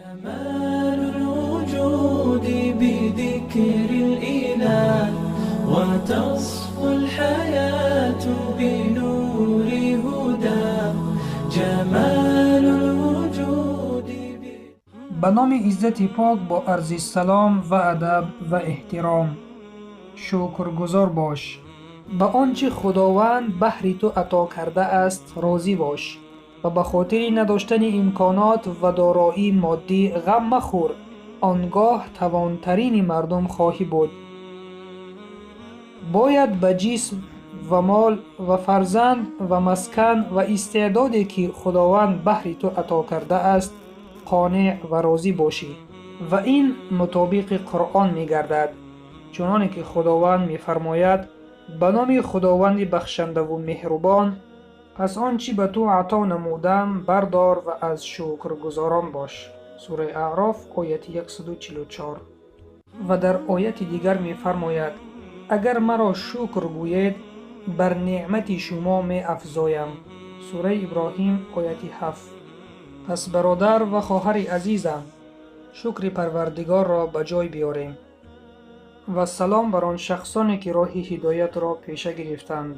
جمال الوجود بذكر الإله وتصفو الحياة بنور هدى جمال الوجود. Ба номи Иззати Пок, бо арзи салом ва адаб ва эҳтиром. Шукргузор бош. Ба он чӣ Худованд баҳри ту ато кардааст, розӣ бош ва ба хотири надоштани имконот ва дороии моддӣ ғам махӯр, он гоҳ тавонтарини мардум хоҳӣ буд. Бояд ба ҷисм ва мол ва фарзанд ва маскан ва истеъдоде, ки Худованд баҳри ту ато кардааст, қонеъ ва розӣ бошӣ ва ин мутобиқи Қуръон мегардад, чуноне ки Худованд мефармояд: «Ба номи Худованди бахшандаву меҳрубон. Пас он чӣ ба ту ато намудам, бардор ва аз шукргузорон бош». Сураи Аъроф, ояти 144. Ва дар ояти дигар мефармояд: «Агар маро шукр гӯед, бар неъмати шумо меафзоям». Сураи Иброҳим, ояти 7. Пас, бародар ва хоҳари азизам, шукри Парвардигорро ба ҷой биёрем ва салом бар он шахсоне, ки роҳи ҳидоятро пеша гирифтанд.